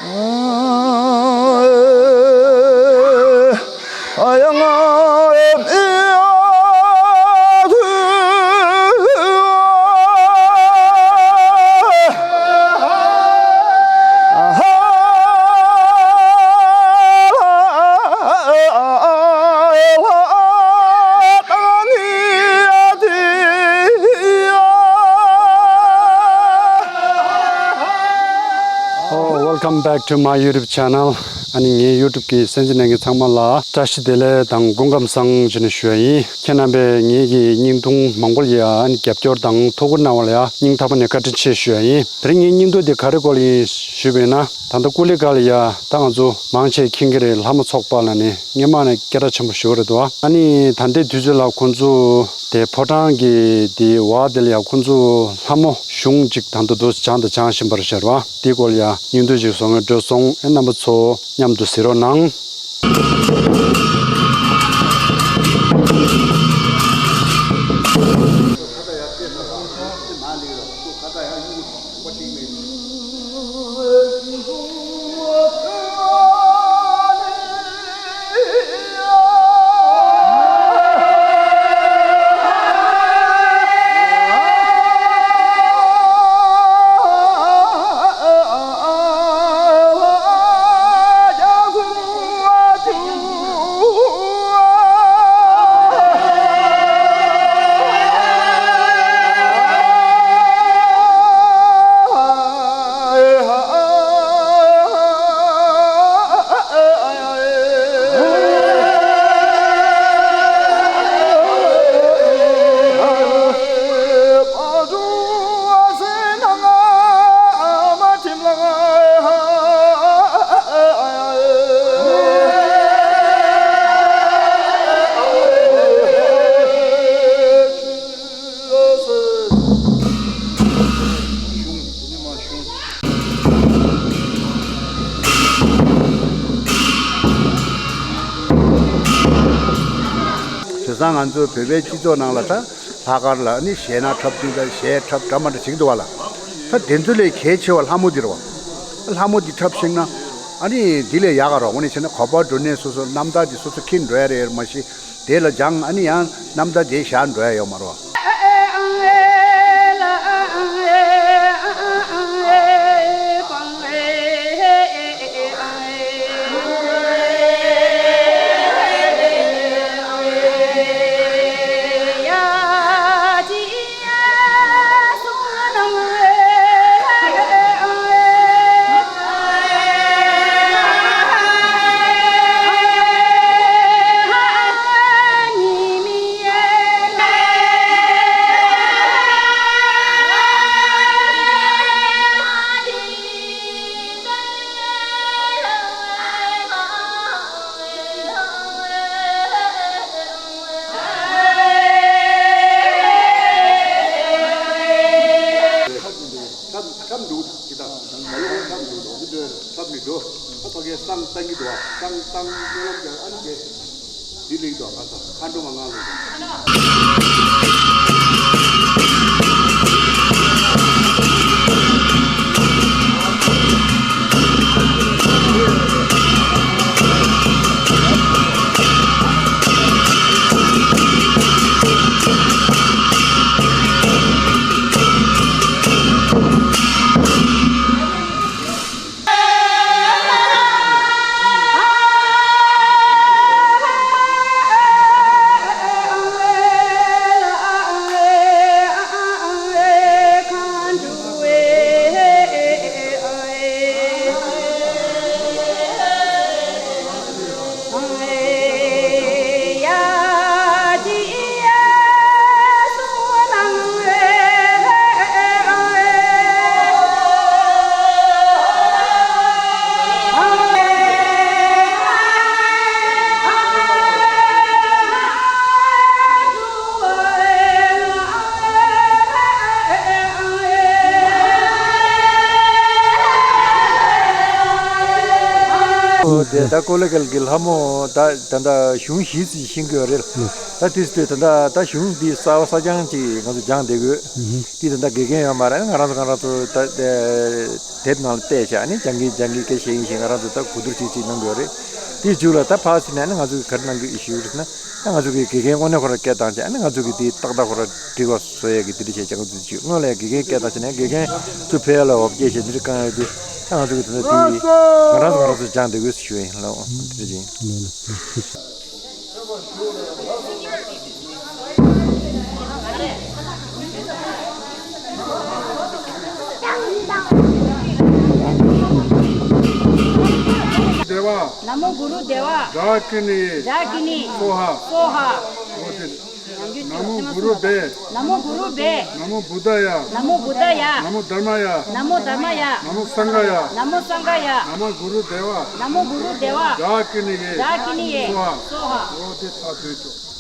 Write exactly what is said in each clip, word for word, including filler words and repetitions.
Oh, welcome back to my YouTube channel. ཨ་ནི་ངའི་YouTube གི་གསན་གཟིགས་གནང་མཁན་ཚང་མ་ལ་བཀྲ་ཤིས་བདེ་ལེགས་དང་སྐུ་ཁམས་བཟང་ཞུ་ནས་ཞུ་ཡ་ཡིན། ཁྱེད་རྣམ་པས་ངེད་ཀྱི་བརྙན་ཐུང་མང་པོ་ལ་ཡ་ཨ་ནི་རྒྱབ་སྐྱོར་དང་ཐུགས་ཁུར་གནང་བ་ལ་ཡ་སྙིང་ཐག་པ་ནས་བཀའ་དྲིན་ཆེ་ཞུ་ཡ་ཡིན། དེ་རིང་ངའི་བརྙན་ཐུང་དེ་ག་རེ་སྐོར་ལ་ཡིན་ཞུས་པ་ཡིན་ན། ད་ལྟ་ཀུ་ལི་གྷལ་ལ་ཡ་ད་ང་ཚོ་མང་ཆེ་མཁྱེན་གྱི་རེད། ལྷ་མོ་ཚོགས་པ་ལ་ནི་སྔོན་མ་ནས་སྐད་གྲགས་ཆེན་པོ་ཞེ་པོ་རེད་འདུག་ཨ་ནི་ད་ལྟའི་དུས་ཚོད་ལ་ཁོང་ཚོ་དེ་ཕོ་བྲང་གི་དེ་བར་དེ་ལ་ཡ་ཁོང་ཚོ་ལྷ་མོ་གཞུང་གཅིག་ད་ལྟ་འདུག་སྦྱངས་དང་སྦྱང་བཞིན་པ་རེད་ཤག་རེད་བ། དེའི་སྐོར་ལ་ཡ་བརྙན་ཐུང་ཅིག་བཟོ་སྔོན་འགྲོ་སོང་། ཨེ་རྣམ་པ་ཚོ་མཉམ་དུ་གཟིགས་རོགས་གནང་། དེང་སང་ང་ཚོ་བོད་པའི་སྤྱི་ཚོགས་ནང་ལ་ད་ལྷག་དཀར་ལ་ནི་གཞས་སྣ་འཁྲབ་དུས་ད་གཞས་འཁྲབ་འདྲ་མ་འདྲ་བྱེད་ཀྱི་འདུག་བ་ལ། ད་དེ་ཚོ་ལས་གལ་ཆེ་བ་ལྷ་མོ་འདི་རེད་བ། ལྷ་མོ་འདི་འཁྲབ་ཤེས་ན་ཨ་ནི་འདི་ལས་ཡག་ག་རེད། འོ་ནི་བྱས་ན་ག་པར་འགྲོ་ནས་སོ་སོ་རྣམ་ཐར་འདི་སོ་སོ་འཁྱེར་འགྲོ་ཡ་རེད་མ་གཞི། དེ་ལ་སྦྱངས་ཨ་ནི་ཡང་རྣམ་ཐར་དེ་བཞག་འགྲོ་ཡ་ཡོད་མ་རེད་བ། འཁྲབ་འདུག་ཅི་ད། ད་ལོ་འཁྲབ་འདུག་འདུག་འདི་འདྲ་འཁྲབ་མི་འགྲོ། ཨ་ཕ་གིའི་བསང་བཏང་གི་འདུག་ཨ་བསང་བཏང་སྨོན་ལམ་རྒྱག་ཨ་ནི་དེ། འདི་ལེགས་འདུག་ཨ། ཁ་ས་མཁའ་འགྲོ་མ་ང་ལེགས་འདུག་དེ་ད་ཀོ་ལི་གྷལ་གྱི་ལྷ་མོ་ད་ད་ལྟ་གཞུང་བཞི་ཙམ་ཤེས་ཀྱི་ཡོད་རེད། ད་དེ་ཚོ་ད་ལྟ་ད་གཞུང་འདི་གསར་པ་གསར་རྐྱང་ཅིག་ང་ཚོ་སྦྱངས་བསྡད་དགོས། དེ་ད་ལྟ་དགེ་རྒན་ཡོད་མ་རེད། ང་རང་ཚོ་ང་རང་ཚོ་ད་དེབ་ནང་ལ་བལྟས་བྱས་ནས་སྦྱང་གིན་སྦྱང་གིན་སྐད་བཤད་ཡིན་ཞེས་ང་རང་ཚོ་ད་གོ་བསྡུར་ཅིག་ཅིག་གནང་དགོས་རེད། དེའི་མཇུག་ལ་ད་ཕར་ཕྱིན་ནས་ནི་ང་ཚོ་གིས་ག་རེ་གནང་གི་ཞུ་རེད་ཟེར་ན། ད་ང་ཚོ་གི་དགེ་རྒན་དངོས་གནས་ཁོ་རང་སྐད་བཏང་བྱས་ཨ་ནི་ང་ཚོ་གི་དེ་ཏག་ཏག་ཁོ་རང་འགྲིག་པ་བཟོ་ཡས་ཀྱི་དེ་འདྲ་བྱས་ཀྱང་འཛུལ་བཅུག་སྔོན་ལ་ཡང་དགེ་རྒན་སྐད་བཏང་བྱས་ནས་དགེ་རྒན་ཚོ་ཕེབས་ཡ་ལ་འོ་བརྒྱལ་བྱས་དེ་འདྲ་གང་ཡོད་དུས་ད་ང་ཚོ་གི་དེ་འདྲ་དེ་ང་རང་ཚོ་ང་རང་ཚོ་སྦྱང་བསྡད་དགོས་ཞུ་ཡ་ཡིན་ལགས། འོ་དེ་འདྲ་ཅིག་ཡིན། देवा नमो गुरु देवा डाकिनी डाकिनी स्वाहा स्वाहा नमो गुरु बे नमो गुरु बे नमो बुद्धाय नमो बुद्धाय नमो धर्माय नमो धर्माय नमो संघाय नमो संघाय नमो गुरु देवा नमो गुरु देवा डाकिनी डाकिनी स्वाहा स्वाहा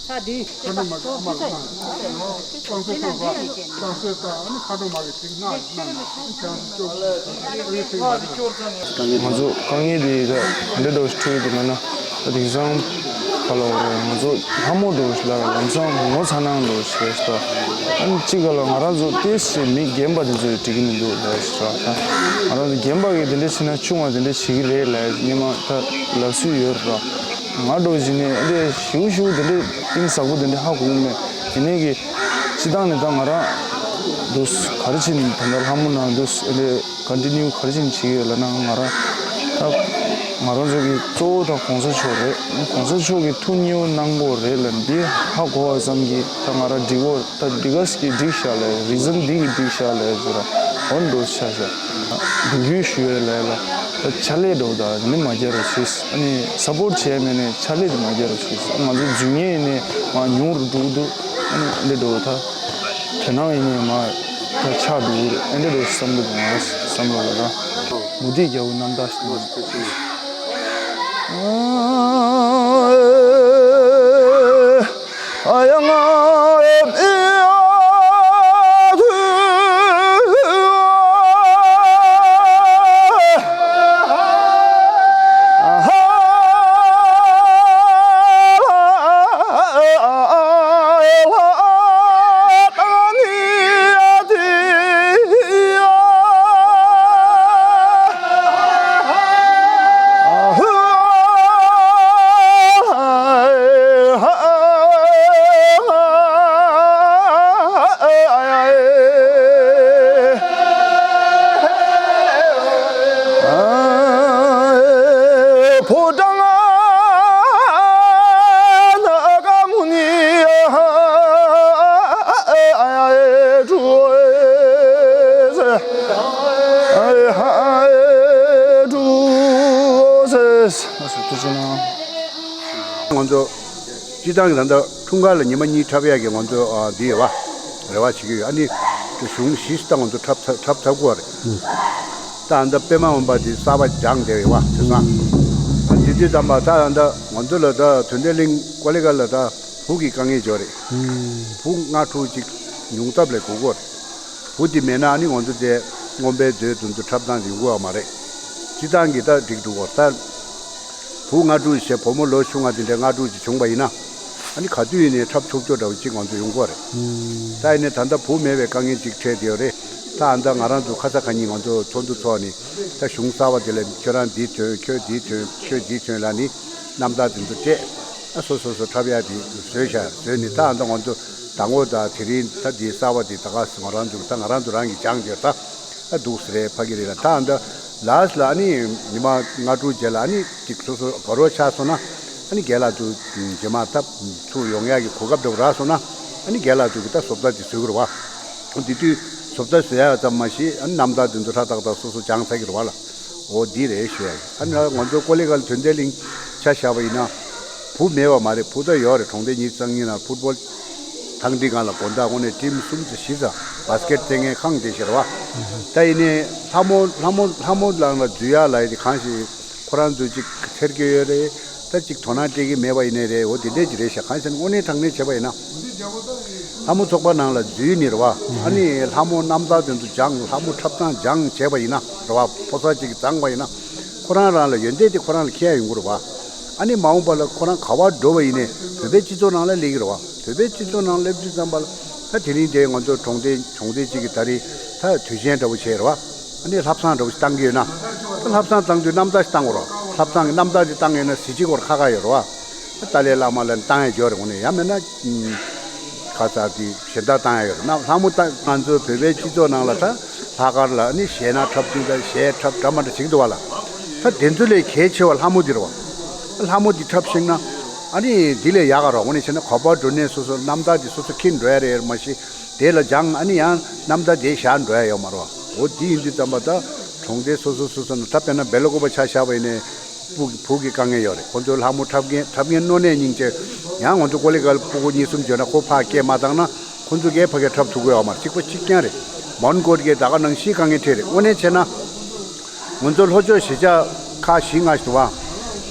ཚ་དུས་ཚོད། ཁ་ནོ་མ་གི་ཨ་མ་ལ་གནང་། བསང་གསོལ་བཏང་བ། བསང་གསོལ་བཏང་ཨ་ནི་ཁ་ནོ་མ་གི་ཅིག་གནང་གནང་ཨ་ནི་ཁྱེད་རང་ཚོ་སྐྱོབ་ཨ་ནི་ཚིག་མ་གནང་། ང་ཚོ་དཀའ་ངལ་དེ་ད་འདི་འདྲ་བོ་ཞིག་འཕྲད་ཡོད་འདུག་ལབ་ན་ད་དེང་སང་ག་ལ་འོ་རེད། ང་ཚོ་ལྷ་མོ་འདྲ་བོ་ཞིག་ལ་ལམ་སང་ངོ་ཚ་སྣང་འདྲ་བོ་ཞིག་རེད་ཤག་ཨ་ནི་གཅིག་ག་ལ་ང་རང་ཚོ་ཏོག་ཙམ་མི་རྒན་པ་དེ་ཚོ་ཡིས་འགྲིག་གི་མི་འདུག་ལབ་ཞིག་ར། ད་ང་རང་ཚོ་རྒན་པ་གིས་དེ་འདྲ་བྱས་ན་ཆུང་བ་དེ་འདྲ་བྱེད་ཀྱི་རེད་ལབ་སྔོན་མ་ད་ལབ་སྲོལ་ཡོད་རེད་ར། ང་འདྲ་བོ་ཞིག་ནས་ཨེ་འདྲས་ཞིའུ་ཞིའུ་དེ་འདྲས་གཏིང་ཟབ་པོ་དེ་འདྲས་ཧ་གོ་གི་མེད། ཡིན་ནའི་གི་སྤྱིར་བཏང་ནས་ད་ང་རང་འདུག་ག་རེ་བྱས་ནས་ད་ལྟ་ལྷ་མོ་ནང་འདུག་ཨེ་འདྲས་ཀོན་ཊི་ནིའུ་ག་རེ་བྱས་ནས་བྱེད་ཀྱི་ཡོད་ལབ་ན་ང་རང་ད་ང་རང་ཚོ་གི་གཙོ་བོ་ད་གོང་ས་མཆོག་རེད། གོང་ས་མཆོག་གི་ཐུགས་མཉེས་པོ་གནང་དགོས་རེད་ལབ་འདི་ཧ་གོ་བ་ཙམ་གྱིས་ད་ང་རང་འགྲིག་གོ་ད་འདི་ག་ཟིག་གིས་འགྲིག་ཤག་ལབ་རི་ཛན་འདི་གིས་འགྲིག་ཤག་ལབ་ཟེར་ར་འོ་འདྲ་ཆགས་ཤག་འབོད་སྐུལ་ཞུ་ཡས་ལས་ལ་ད་ཕྱག་ལས་འགྲོ་ད་ནི་མ་རྒྱག་རོགས་བྱེད། ཨ་ནི་སབ་པོར་བྱས་མེད་ནས་ཕྱག་ལས་དེ་མ་རྒྱག་རོགས་བྱེད། ང་ཚོ་རྫུན་ངན་ཡིན་ནས་མ་ཉུང་རུ་འགྲོ་གི་འདུག་ཨ་ནི་འདི་འགྲོ་ད་དོ་སྣང་ཡིན་ནས་མ་ད་ཆག་འགྲོ་གི་རེད། ཨེ་འདི་འགྲོ་བསམ་གི་འདུག་ང་བསམ་བློ་ལ་ད་མུ་ཏིག་རྒྱལ་པོ་རྣམ་དག་ཞིག་ནང་། ང་ཚོ་སྤྱིར་བཏང་གི་ད་ལྟ་འཁྲུངས་སྐར་ལ་ཉི་མ་གཉིས་འཁྲབ་ཡག་གི་ང་ཚོ་ཨ་འདི་ཡོད་པ་རེ་བ་བྱེད་ཀྱི་ཡོད། ཨ་ནི་གཞུང་བཞི་ད་ང་ཚོ་འཁྲབ་ཚར་འཁྲབ་ཚར་དགོས་པ་རེད། ད་ཨ་ད་པདྨ་འོད་འབར་འདི་གསར་པ་སྦྱངས་བསྡད་ཡོད་པ་དེང་སང་། ཨ་དེ་དུས་ཙམ་པ་ད་ཨ་ད་ང་ཚོ་ལ་ད་དོན་ལྡན་གླིང་ཀོ་ལི་གྷལ་ལ་ད་བུ་གི་དཀའ་ངལ་ཅིག་ཡོད་རེད། བུ་ལྔ་དྲུག་ཅིག་ཉུང་ཚབ་ལས་དགོས་ཀྱི་ཡོད་རེད། བུ་དེ་མེད་ན་ཨ་ནི་ང་ཚོ་དེ་རྔོན་པའི་མཛོད་དེ་ཚོ་འཁྲབ་སྟངས་དེ་ཡོང་གི་ཡོད་མ་རེད། སྤྱིར་བཏང་གི་ད་འགྲིག་འགྲོ་གི་ཡོད་རེད་ད། བུ་ལྔ་དྲུག་བྱས་བུ་མོ་ལོ་ཆུང་བ་དེ་འདྲ་ལྔ་དྲུག་ཅིག་བྱུང་བ་ཡིན་ན། ཨ་ནི་ག་དུས་ཡིན་ནའི་འཁྲབ་ཆོག་ཆོག་འདྲ་བོ་ཅིག་ང་ཚོ་ཡོང་གི་ཡོད་རེད། ད་ཡིན་ནའི་ད་ལྟ་བུ་མེད་པའི་དཀའ་ངལ་ཅིག་འཕྲད་བསྡད་ཡོད་རེད། ད་ཨ་ད་ང་རང་ཚོ་ཁ་ས་ཁ་ཉིན་ང་ཚོ་ཚོགས་འདུ་ཚོགས་ནས་ད་གཞུང་གསར་པ་དེ་ལ་ཁྱོད་རང་འདི་ཐོན་ཁྱོད་འདི་ཐོན་ཁྱོད་འདི་ཐོན་ལབ་ནས་རྣམ་ཐར་དེ་ཚོ་སྤྲད། ཨ་སོ་སོ་སོ་འཁྲབ་ཡག་དེ་བཟོས་བཞག་བཟོས་ནས་ད་ཨ་ད་ང་ཚོ་ཟླ་ངོ་དང་དེ་རིང་ད་འདི་གསར་པ་དེ་ད་ག་ང་རང་ཚོ་ད་ང་རང་ཚོ་རང་གིས་སྦྱངས་བསྡད་ད། ཨ་འདུག་སེ་རེད་ཕ་གི་རེད་ལ། ད་ཨ་ད་ལཱ་སི་ལ་ཨ་ནི་ཉི་མ་ལྔ་དྲུག་རྗེས་ལ་ཨ་ནི་ཅིག་སོ་སོ་དགའ་རོགས་ཆགས་སོང་ན་ཨ་ནི་རྒན་ལགས་ཚོ་རྗེས་མ་ད་ཚུར་ཡོང་ཡག་གི་གོ་སྐབས་འདྲ་བོ་རག་སོང་ན་ཨ་ནི་རྒན་ལགས་ཚོ་གིས་ད་བཟོ་ལྟ་དེ་བཟོ་གི་རེད་བ། འོ་དེ་དུས་བཟོ་ལྟ་བཟོ་ཡག་ཙམ་མ་ཞིག་ཨ་ནི་རྣམ་ཐར་དེ་ཚོ་ཧྲ་ཏག་ཏག་སོ་སོ་སྦྱངས་ཚར་གི་རེད་བ་ལ། འོ་འདི་རེད་ཞུ་ཡག་ཡིན། ཨ་ནི་ང་ཚོ་ཀོ་ལི་གྷལ་དོན་ལྡན་གླིང་ཆ་བཞག་པ་ཡིན་ན། བུ་མེད་པ་མ་རེད། བུ་ད་ཡོད་རེད། གྲོང་སྡེ་ཉི་ཤུ་རྩ་གཉིས་ནང་ཕུཊ་སྦོལ་ཐང་འདི་སྒང་ལ་དགོང་དག་དངོས་གནས་ཊིམ་གསུམ་ཙམ་བཞི་ཙམ་བཱ་སི་ཀེཊ་རྩེད་མཁན་ཁང་དེ་ཤར་བ། ད་ཡིན་ནའི་ལྷ་མོ་ལྷ་མོ་ལྷ་མོ་ནང་ལ་འཛུལ་ཡག་ལ་ཡི་གང་ཞིག་ཁོ་རང་ཚོ་ཅིག་འཚེར་གྱི་ཡོད་རེད། ད་ཅིག་དོ་སྣང་སྤྲད་ཀྱི་མེད་པ་ཡིན་ནའི་རེད། འོ་དེ་འདྲས་ཅིག་རེད་ཤག་གང་ཟེར་ན་དངོས་གནས་དྲང་གནས་བྱས་པ་ཡིན་ན། ལྷ་མོ་ཚོགས་པ་ནང་ལ་འཛུལ་ནི་རེད་བ། ཨ་ནི་ལྷ་མོ་རྣམ་ཐར་དེ་ཚོ་སྦྱངས་ལྷ་མོ་འཁྲབ་སྟངས་སྦྱངས་བྱས་པ་ཡིན་ན་རེད་བ། ཕོ་གསར་ཅིག་གིས་བརྫངས་པ་ཡིན་ན། ཁོ་རང་རང་ལ་ཡོན་ཏན་དེ་ཁོ་རང་ལ་འཁྱེར་ཡ་ཡོང་གི་རེད་བ། ཨ་ནི་མ་འོངས་པ་ལ་ཁོ་རང་ག་བར་འགྲོ་བ་ཡིན་ནའི་བོད་པའི་སྤྱི་ཚོགས་ནང་ལ་སླེབས་ཀྱི་རེད་བ། བོད་པའི་སྤྱི་ཚོགས་ནང་སླེབས་དུས་ཙམ་པ་ལ་ད་དེ་རིང་དེ་ང་ཚོ་གྲོང་སྡེ་གྲོང་སྡེ་གཅིག་གིས་ད་རེས་ད་དུས་ཆེན་འདྲ་བོ་བྱས་རེད་བ། ཨ་ནི་ལྷ་བསང་འདྲ་བོ་ཞིག་བཏང་གི་ཡོད་ན། ད་ལྷ་བསང་བཏང་དུས་རྣམ་ཐར་ཞིག་བཏང་དགོས་རེད་བ། ལྷ་བསང་གི་རྣམ་ཐར་ཅིག་བཏང་ཡོད་ན་གཟི་བརྗིད་སྐོར་ཁ་ཁ་ཡོད་རེད་བ། ཏཱ་ལའི་བླ་མ་ལ་བཏང་ཡ་ཡོད་རེད། དངོས་གནས་ཡང་མིན་ན་ཁ་ས་དེ་གཞན་དག་བཏང་ཡ་ཡོད་རེད། ན་ལྷ་མོ་བཏང་། ང་ཚོ་བོད་པའི་སྤྱི་ཚོགས་ནང་ལ་ད་ལྷག་དཀར་ལ་ནི་གཞས་སྣ་འཁྲབ་སྟོན་དང་གཞས་འཁྲབ་འདྲ་མ་འདྲ་བྱེད་ཀྱི་འདུག་བ་ལ། ད་དེ་ཚོ་ལས་གལ་ཆེ་བ་ལྷ་མོ་འདི་རེད་བ། ལྷ་མོ་འདི་འཁྲབ་ཤེས་ན་ཨ་ནི་འདི་ལས་ཡག་ག་རེད། དངོས་གནས་བྱས་ན་ག་པར་འགྲོ་ནའི་སོ་སོ་རྣམ་ཐར་འདི་སོ་སོ་འཁྱེར་འགྲོ་ཡ་རེད་མ་གཞི། དེ་ལ་སྦྱངས་ཨ་ནི་ཡང་རྣམ་ཐར་དེ་བཞག་འགྲོ་ཡ་ཡོད་མ་རེད་བ། འོ་འདི་ཡིན་དུས་ཙམ་པ་ད་གྲོང་སྡེ་སོ་སོ་སོ་སོ་ནང་ད་དཔེར་ན་སྦེ་ལ་ཀོ་པ་ཆ་བཞག་པ་ཡིན་ནའི། སྤུ་གི་བུ་གི་དཀའ་ངལ་ཡོད་རེད། ཁོ་ཚོའི་ལྷ་མོ་འཁྲབ་མཁན་འཁྲབ་མཁན་སྣོད་གནས་སྙིང་རྗེ། ཡང་ང་ཚོ་ཀོ་ལི་གྷལ་སྤུ་གུ་གཉིས་གསུམ་བྱོན་ན་ཁོ་ཕར་སྐད་མ་བཏང་ན་ཁོ་ཚོ་གིས་ཕ་གིར་འཁྲབ་ཐུབ་ཀྱི་ཡོད་མ་རེད། གཅིག་པ་གཅིག་རྐྱང་རེད། མོན་གྷོ་གི་ད་ག་ནང་བཞིན་དཀའ་ངལ་འཕྲད་རེད། དངོས་གནས་བྱས་ན་ང་ཚོ་ལྷོ་ཕྱོགས་གཞིས་ཆགས་ཁག་བཞི་ལྔ་ཞིག་འདུག་བ།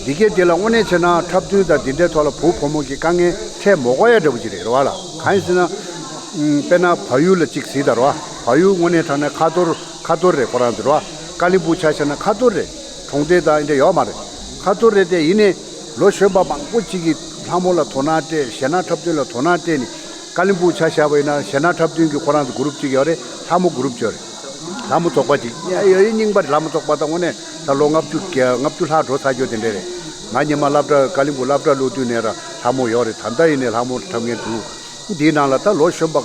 འདི་གའི་དེ་ལ་དངོས་གནས་བྱས་ན་འཁྲབ་སྟོན་དང་འདི་འདྲའི་ཐོག་ལ་བུ་བུ་མོ་གི་དཀའ་ངལ་འཕྲད་མ་དགོས་ཡ་འདྲ་བོ་ཅིག་རེད། རེད་བ་ལ། གང་ཡིན་ཟེར་ན། ཨུམ། དཔེར་ན་བལ་ཡུལ་ལ་གཅིག་གཟིགས་དང་། རེད་བ། བལ་ཡུལ་དངོས་གནས་དྲང་གནས་ཁ་ཐོར་ཁ་ཐོར་རེད། ཁོ་རང་ཚོ་རེད་བ། ཀ་ལིམ་པོང་ཆ་བཞག་ན་ཁ་ཐོར་རེད། གྲོང་སྡེ་དང་འདི་འདྲ་ཡོད་མ་རེད། ཁ་ཐོར་རེད་དེ། ཡིན་ནའི་ལོ་གཞོན་པ་མང་པོ་ཅིག་གིས་ལྷ་མོ་ལ་དོ་སྣང་སྤྲད། གཞས་སྣ་འཁྲབ་སྟོན་ལ་དོ་སྣང་སྤྲད་ནས། ཀ་ལིམ་པོང་ཆ་བཞག་པ་ཡིན་ན་གཞས་སྣ་འཁྲབ་སྟོན་གྱི་ཁོ་རང་ཚོ་གུ་རུབ་ཅིག་ཡོད་རེད། ལྷ་མོ་གུ་རུབ་ཅིག་ཡོད་རེད། ལྷ་མོ་ཚོགས་པ་ཅིག་ཡོད་ཡོད་རྙིང་པ་རེད། ལྷ་མོ་ཚོགས་པ་ད་དངོས་གནས་ད་ལོ་ལྔ་བཅུ་བརྒྱ་ལྔ་བཅུ་ལྷག་འགྲོ་ཚར་རྒྱུ་དེ་འདྲ་རེད། ང་སྔོན་མ་སློབ་གྲྭ་ཀ་ལིམ་པོང་སློབ་གྲྭ་སློབ་དུས་ནས་ར་ལྷ་མོ་ཡོད་རེད། ད་ལྟ་ཡིན་ནའི་ལྷ་མོ་འཁྲབ་མཁན་འདུག་འདིའི་ནང་ལ་ད་ལོ་གཞོན་པ་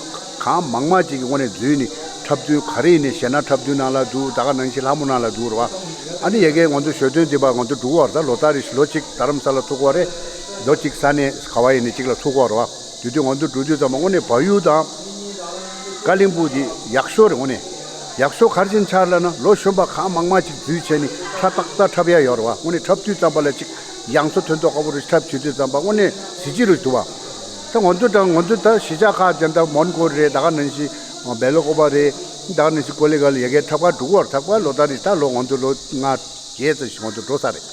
གང་མང་མང་ཅིག་གིས་དངོས་གནས་འཛུལ་ནས་འཁྲབ་སྟོན་ག་རེ་ཡིན་ནའི་གཞས་སྣ་འཁྲབ་སྟོན་ནང་ལ་འདུག་ད་ག་ནང་བཞིན་ལྷ་མོ་ནང་ལ་འདུག་རེད་བ། ཨ་ནི་ཡ་གིའི་ང་ཚོ་ཞོ་སྟོན་འདི་པར་ང་ཚོ་འགྲོ་གི་ཡོད་རེད། ད་ལོ་ལྟར་རེ་བཞིན་ལོ་གཅིག་རྡ་རམ་ས་ལ་ཚུགས་ཀྱི་ཡོད་རེད། ལོ་གཅིག་ས་གནས་ག་བ་ཡིན་ནའི་གཅིག་ལ་ཚུགས་ཀྱི་ཡོད་རེད་བ། དེ་དུས་ང་ཚོ་འགྲོ་དུས་ཙམ་པ་དངོས་གནས་བལ་ཡུལ་དང་ཀ་ལིམ་པོང་འདི་ཡག་ཤོས་རེད། དངོས་གནས་ཡག་ཤོས་ག་རེ་བྱས་ནས་ཆགས་ལབ་ན། ལོ་གཞོན་པ་གང་མང་མང་ཅིག་འཛུལ་བྱས་ནས་ཁྲ་ཏག་ཏག་འཁྲབ་ཡ་ཡོད་རེད་བ། དངོས་གནས་འཁྲབ་དུས་ཙམ་པ་ལ་ཅིག་ཡང་སོ་ཐོན་མདོག་ཁ་པོ་རེ་འཁྲབ་བྱེད་དུས་ཙམ་པ་དངོས་གནས་གཟི་བརྗིད་རེ་འདུག་བ། ད་ང་ཚོ་དང་ང་ཚོ་ད་གཞིས་ཆགས་ཁག་དེ་འདྲ་མོན་གྷོ་རེད། ད་ག་ནང་བཞིན་སྦེ་ལ་ཀོ་པ་རེད། ད་ག་ནང་བཞིན་ཀོ་ལི་གྷལ་ཡ་གིའི་འཁྲབ་གར་འགྲོ་གི་ཡོད་རེད། འཁྲབ་གར་ལོ་ལྟར་རེ་ད་ལོ་ང་ཚོ་ལོ་ལྔ་བརྒྱད་ཙམ་ཞིག་ང་ཚོ་འགྲོ་ས་རེད།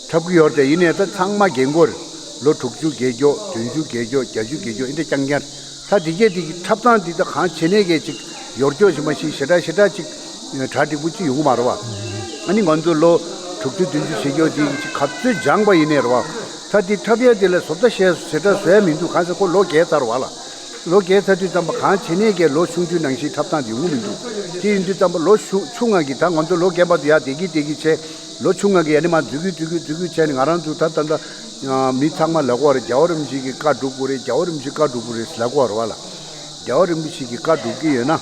འཁྲབ་ཀྱི་ཡོད་རེད་དེ། ཡིན་ནའི་ད་ཚང་མ་རྒན་གོག་རེད། ལོ་དྲུག་ཅུ་བརྒལ་རྒྱུ་བདུན་ཅུ་བརྒལ་རྒྱུ་བརྒྱད་ཅུ་བརྒལ་རྒྱུ་འདི་འདྲ་རྐྱང་རྐྱང་རེད། ད་འདི་གས་འདི་འཁྲབ་སྟངས་འདི་ད་གང་བྱས་ནའི་གས་ཅིག་ཡོར་སྐྱོ་ཞིག་མ་ཤེས་ཞེ་དྲག་ཞེ་དྲག་ཅིག་གྲ་འགྲིག་པོ་ཅིག་ཡོང་གི་མ་རེད་བ། ཨ་ནི་ང་ཚོ་ལོ་དྲུག་ཅུ་བདུན་ཅུ་བྱེད་རྒྱུ་འདི་ཅིག་ག་ཚོད་སྦྱངས་པ་ཡིན་ནའི་རེད་བ། ད་འདི་འཁྲབ་ཡས་འདི་ལ་བཟོ་ལྟ་བྱས་ཞེ་དྲག་བཟོ་ཡ་མི་འདུག་གང་ཟེར་ཁོ་ལོ་རྒས་ཚར་བ་ལ། ལོ་རྒས་ཚར་དུས་ཙམ་པ་གང་བྱས་ནའི་གས་ལོ་ཆུང་ཆུང་ནང་བཞིན་འཁྲབ་སྟངས་འདི་ཡོང་གི་མི་འདུག་དེ་ཡིན་དུས་ཙམ་པ་ལོ་ཆུང་ཆུང་ང་གིས་ད་ང་ཚོ་ལོ་རྒན་པ་ཚོ་ཡར་བསྡད་ཀྱི་བསྡད་ཀྱི་བྱས། ལོ་ཆུང་ང་གིས་ཡ་ནི་མར་འཛུལ་གི་འཛུལ་གི་འཛུལ་གི་བྱས་ནས། ང་རང་ཚོ་ད་ད་ལྟ་མི་ཚང་མ་ལབ་ཀྱི་ཡོད་རེད། རྒྱལ་བ་རིན་པོ་ཆེ་གི་བཀའ་སྒྲུབ་དགོས་རེད། རྒྱལ་བ་རིན་པོ་ཆེ་བཀའ་སྒྲུབ་དགོས་རེད་ལབ་ཀྱི་ཡོད་རེད་བ་ལ། རྒྱལ་བ་རིན་པོ་ཆེ་གི་བཀའ་སྒྲུབ་ཀྱི་ཡོད་ན།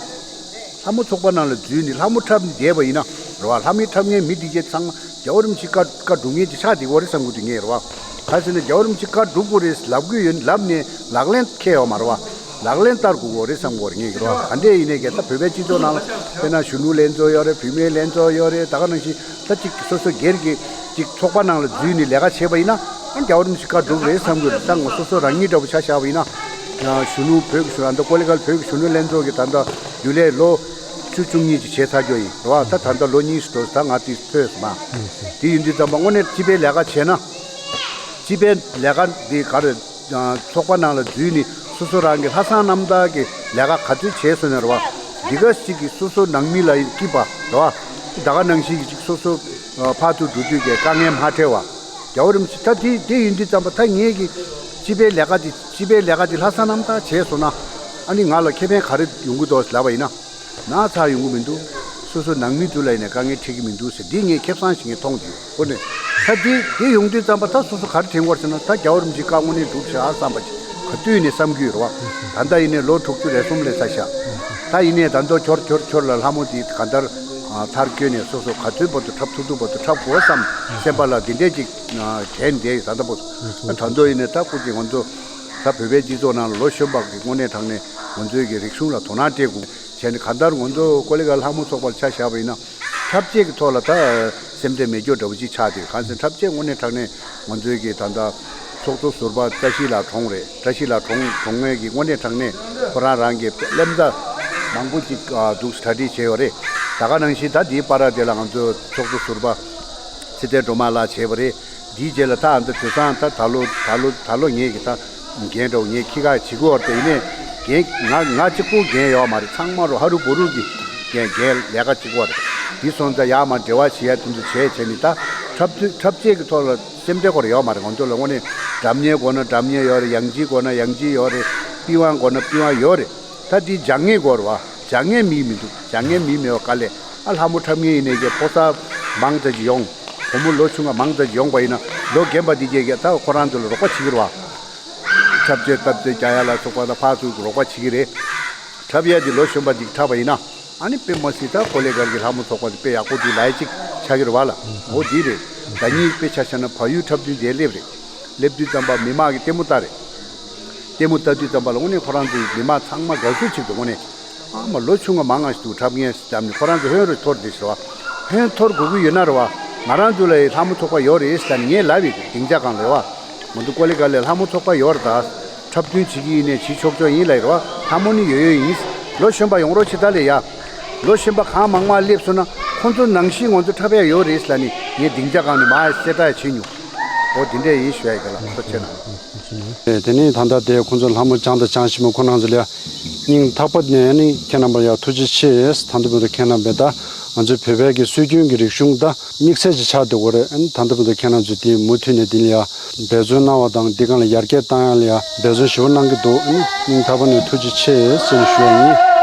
ལྷ་མོ་ཚོགས་པ་ནང་ལ་འཛུལ་ནས་ལྷ་མོ་འཁྲབ་ནས་བསྡད་པ་ཡིན་ན་རེད་བ། ལྷ་མོའི་འཁྲབ་མཁན་མི་འདི་གས་ཚང་མ་རྒྱལ་བ་རིན་པོ་ཆེ་བཀའ་བཀའ་སྒྲུབ་མཁན་ཅིག་ཆགས་བསྡད་ཀྱི་ཡོད་རེད་བསམ་གྱི་འདུག་ངས་རེད་བ། ག་རེ་ཟེར་ན་རྒྱལ་བ་རིན་པོ་ཆེ་བཀའ་སྒྲུབ་དགོས་རེད་ལབ་ཀྱི་ཡོད། ལབ་ནས་ལག་ལེན་འཁེལ་ཡོད་མ་རེད་བ། ལག་ལེན་བསྟར་དགོས་ཀྱི་ཡོད་རེད་བསམ་གྱི་ཡོད་རེད་ངས་ཀྱི་རེད་བ། ག་འདྲས་ཡིན་ནའི་གས་ད་བོད་པའི་སྤྱི་ཚོགས་ནང་ལ་དཔེར་ན་གཞོན་ནུ་ལྷན་ཚོགས་ཡོད་རེད། བུད་མེད་ལྷན་ཚོགས་ཡོད་རེད། ད་ག་ནང་བཞིན་ད་ཅིག་སོ་སོ་སྒེར་གྱི་ཅིག་ཚོགས་པ་ནང་ལ་འཛུལ་ནས་ལས་ཀ་བྱས་པ་ཡིན་ན། ཨ་རྒྱལ་བ་རིན་པོ་ཆེ་བཀའ་སྒྲུབ་རེད་བསམ་གྱི་ཡོད་རེད། ད་ངོ་སོ་སོ་རང་ཉིད་འདྲ་པོ་ཆ་བཞག་པ་ཡིན་ན། གཞོན་ནུ་བོད་ཀྱི་གཞོན་ཨ་ད་ཀོ་ལི་གྷལ་བོད་ཀྱི་གཞོན་ནུ་ལྷན་ཚོགས་ཀྱི་ད་ལྟ་རྒྱུན་ལས་ལོ་བཅུ་བཅུ་གཉིས་ཅིག་བྱས་ཚར་རྒྱུ་ཡིན་རེད་བ། ད་ད་ལྟ་ལོ་གཉིས་སུ་འགྲོ། ད་ང་དེ་ཐོས་སོང་། དེ་ཡིན་དུས་ཙམ་པ་དངོས་གནས་སྤྱི་པའི་ལས་ཀ་བྱས་ན། སྤྱི་པའི་ལས་ཀ་འདི་ག་རེ། ཚོགས་པ་ནང་ལ་འཛུལ་ནས་སོ་སོ་རང་གི་ལྷག་བསམ་རྣམ་དག་གི་ལས་ཀ་ག་ཚོད་བྱས་སོང་ན་རེད་བ། འདི་ག་ཅིག་གིས་སོ་སོ་ནང་མི་ལ་སྐྱིད་པ་རེད་བ། ད་ག་ནང་བཞིན་གྱི་ཅིག་སོ་སོ་ཕར་ཚུར་འགྲོ་དུས་ཀྱི་དཀའ་ངལ་མ་འཕྲད་བ། རྒྱལ་བ་རིན་པོ་ཆེ་ད་དེ་དེ་ཡིན་དུས་ཙམ་པ་ད་ངས་ཀྱི་སྤྱི་པའི་ལས་ཀ་དེ་སྤྱི་པའི་ལས་ཀ་དེ་ལྷག་བསམ་རྣམ་དག་བྱས་སོང་ན། ཨ་ནི་ང་ལ་ཁེ་ཕན་ག་རེ་ཡོང་གི་འདུག་ལབ་པ་ཡིན་ན། ན་ཚ་ཡོང་གི་མི་འདུག་སོ་སོ་ནང་མི་ཚོ་ལ་ཡིན་ནའི་དཀའ་ངལ་འཕྲད་ཀྱི་མི་འདུག་ཟེར། འདི་ངས་ཁེ་བཟང་ཞིག་ངས་མཐོང་གི་ཡོད། ཁོ་ནས་ད་འདི་འདི་ཡོང་དུས་ཙམ་པ་ད་སོ་སོ་ག་རེ་དྲན་གྱི་ཡོད་རེད་ཟེར་ན། ད་རྒྱལ་བ་རིན་པོ་ཆེའི་བཀའ་དངོས་གནས་སྒྲུབ་བྱ་བསམ་པ་ཅིག་ག་དུས་ནས་བསམ་གྱི་ཡོད་རེད་བ། ད་ལྟ་ཡིན་ནའི་ལོ་དྲུག་ཅུ་རེ་གསུམ་སླེབས་ཚར་ཤག་ད་ཡིན་ནའི་ད་མདོ་འཁྱོར་འཁྱོར་འཁྱོར་ལ་ལྷ་མོ་འདི་གང་ལྟར་མཐར་བསྐྱོན་ནས་སོ་སོ་ག་ཚོད་བར་དུ་འཁྲབ་ཐུབ་ཐུབ་བར་དུ་འཁྲབ་དགོས་བསམ་སེམས་པ་ལ་འདི་འདྲས་ཅིག་དྲན་བསྡད་ཡོད། ད་ལྟ་བར་དུ་ད་མདོ་ཡིན་ནའི་ད་སྐུ་མཁྱེན་ང་ཚོ་ད་བོད་པའི་སྤྱི་ཚོགས་ནང་ལ་ལོ་གཞོན་པ་གི་དངོས་གནས་དྲང་གནས་ང་ཚོའི་གི་རིག་གཞུང་ལ་དོ་སྣང་སྤྲད་དགོས། བྱས་ནས་གང་ལྟར་ང་ཚོ་ཀོ་ལི་གྷལ་ལྷ་མོ་ཚོགས་པར་ཆ་བཞག་པ་ཡིན་ན། འཁྲབ་ཆས་ཀྱི་ཐོག་ལ་ད་སེམས་ཁྲལ་མེད་རྒྱུ་འདྲ་བོ་ཅིག་ཆགས་བསྡད། གང་ཟེར་འཁྲབ་ཆས་དངོས་གནས་དྲང་གནས་ང་ཚོའི་གི་ད་ལྟ་ཚོགས་གཙོ་ཟུར་པ་བཀྲ་ཤིས་ལགས་གྲོངས་རེད། བཀྲ་ཤིས་ལགས་གྲོངས་གྲོངས་མཁན་གྱི་དངོས་གནས་དྲང་གནས་ཁོ་རང་རང་གི་སླེབས་མདའ་མང་པོ་ཅིག་འདུག་གྲ་སྒྲིག་བྱས་ཡོད་རེད། ད་ག་ནང་བཞིན་ད་འདིའི་བར་དེ་ལ་ང་ཚོ་ཚོགས་གཙོ་ཟུར་པ་ཚེ་བརྟན་སྒྲོལ་མ་ལགས་བྱས་པ་རེད། འདིའི་རྗེས་ལ་ད་ཨ་མདའ་དུས་སང་ད་ད་ལོ་ད་ལོ་ད་ལོ་ངེད་ཀྱི་ད་འགན་འདྲ་བོ་ངས་འཁྱེར་ག་བྱེད་དགོས་པ་རེད། དེ་ཡིན་ནའི་འགན་ང་ང་གཅིག་པུ་འགན་ཡོད་མ་རེད། ཚང་མ་རུ་ཧ་རུ་བུ་རུ་གི་འགན་འགན་ལས་ཀ་གཅིག་པོ་རེད། འདི་སོང་ཙང་ཡར་མར་འབྲེལ་བ་བྱེད་ཡ་དེ་ཚོ་བྱས་བྱས་ནས་ད་ འཁྲབ་ཚུལ་འཁྲབ་ཆས་ཀྱི་ཐོག་ལ་སེམས་ཁྲལ་སྐོར་ཡོད་མ་རེད། ང་ཚོ་ལ་དངོས་གནས་སྒྲ་སྙན་དགོས་ན་སྒྲ་སྙན་ཡོད་རེད། ཡང་ལྗིད་དགོས་ན་ཡང་ལྗིད་ཡོད་རེད། པི་ཝང་དགོས་ན་པི་ཝང་ཡོད་རེད། ད་དེ་སྦྱང་མཁན་དགོས་རེད་བ། སྦྱང་མཁན་མི་མི་འདུག་སྦྱང་མཁན་མི་མེད་པ་ག་ལས། ཨ་ལྷ་མོ་འཁྲབ་མཁན་ཡིན་ནའི་གི་ཕོ་གསར་མང་ཙམ་ཅིག་ཡོང་། བུ་མོ་ལོ་ཆུང་བ་མང་ཙམ་ཅིག་ཡོང་པ་ཡིན་ན་ལོ་རྒན་པ་འདི་གས་ཀྱིས་ད་ཁོ་རང་ཚོ་ལ་རོགས་པ་བྱེད་ཀྱི་རེད་བ། འཁྲབ་ཆས་སྟབས་བདེ་རྒྱག་ཡ་ལ་སོགས་པ་ད་ཕར་ཚུར་རོགས་པ་བྱེད་ཀྱི་རེད། འཁྲབ་ཡ་འདི་ལོ་གཞོན་པ་འདི་འཁྲབ་པ་ཡིན་ན། ཨ་ནི་དཔེ་མ་སྲིད་ད་ཀོ་ལེ་གལ་གྱི་ལྷ་མོ་ཚོགས་པ་དེ་དཔེ་ཡག་པོ་འདུག་ལབ་ཡ་ཅིག་ཆགས་ཀྱི་རེད་བ་ལ། འོ་འདི་རེད། ཟླ་ཉིན་དཔེ་ཆ་བཞག་ན་བལ་ཡུལ་འཁྲབ་སྟོན་དེ་སླེབས་རེད། སླེབས་དུས་ཙམ་པ་མི་མང་གིས་ལྟད་མོ་ལྟ་རེད། ལྟད་མོ་ལྟ་དུས་ཙམ་པ་ལ་དངོས་གནས་ཁོ་རང་ཚོའི་མི་མང་ཚང་མ་དགའ་བསུ་བྱེད་འདུག་དངོས་གནས། ཨ་མ་ལོ་ཆུང་བ་མང་ང་ཞིག་འདུག་འཁྲབ་མཁན་ཟེར་ཙམ་ནས་ཁོ་རང་ཚོ་ཧོན་རུ་འཐོར་བསྡད་ཤག་བ། ཧོན་འཐོར་དགོས་ཀྱི་ཡོད་ན་རེད་བ། ང་རང་ཚོ་ལ་ཡི་ལྷ་མོ་ཚོགས་པ་ཡོད་རེད་ཟེར་ནས་ངས་ལབ་ཡོད་དེ་སྡིངས་ཆ་སྒང་ལ་རེད་བ། ང་ཚོ་ཀོ་ལེ་གལ་ལ་ལྷ་མོ་ཚོགས་པ་ཡོད་རེད་ད། འཁྲབ་སྟོན་བྱེད་ཀྱི་ཡིན་ནས་བྱེད་ཆོག་ཆོག་ཡིན་ལབ་ཡོད་རེད་བ། ལྷ་མོ་ནི་ཡོད་ཡོད་ཡིན། ལོ་གཞོན་པ་ཡོང་རོགས་བྱེད་ད་ལས་ཡ། ལོ་གཞོན་པ་གང་མང་མང་སླེབས་སོང་ན་ཁོང་ཚོ་ནང་བཞིན་ང་ཚོ་འཁྲབ་ཡ་ཡོད་རེད་ལབ་ནས་ངས་སྡིངས་ཆ་སྒང་ནས་མར་གསལ་བསྒྲགས་བྱེད་མྱོང་། འོ་དེ་འདྲས་ཡིན་ཞུ་ཡ་ཡིན་ག་ལ་ཐུགས་རྗེ་ཆེ་གནང་། དེ་ནས་ད་ལྟ་དེ་ཁོང་ཚོ་ལྷ་མོ་སྦྱངས་དང་སྦྱང་བཞིན་པ་ཁོ་རང་ཚོ་ལ་སྙིང་ཐག་པ་ནས་ནི་ཁྱེད་རྣམ་པར་ཡང་ཐུགས་རྗེ་ཆེ། ད་ལྟ་བར་དུ་ཁྱེད་རྣམ་པས་ད་ང་ཚོའི་བོད་པའི་གི་སྲོལ་རྒྱུན་གྱི་རིག་གཞུང་ད་དམིགས་བསལ་ཅིག་ཆགས་བསྡད་ཡོད་རེད། ད་ལྟ་བར་དུ་ཁྱེད་རྣམ་ཚོས་དེ་མུ་མཐུད་ནས་དེ་ལ་ཡང་འབད་བརྩོན་གནང་བ་དང་འདི་སྒང་ལ་ཡར་རྒྱས་བཏང་ཡ་ལ་ཡང་འབད་བརྩོན་ཞེ་པོ་གནང་གི་འདུག་སྙིང་ཐག་པ་ནས་ཐུགས་རྗེ་ཆེ་ཟེར་ཞུ་ཡ་ཡིན།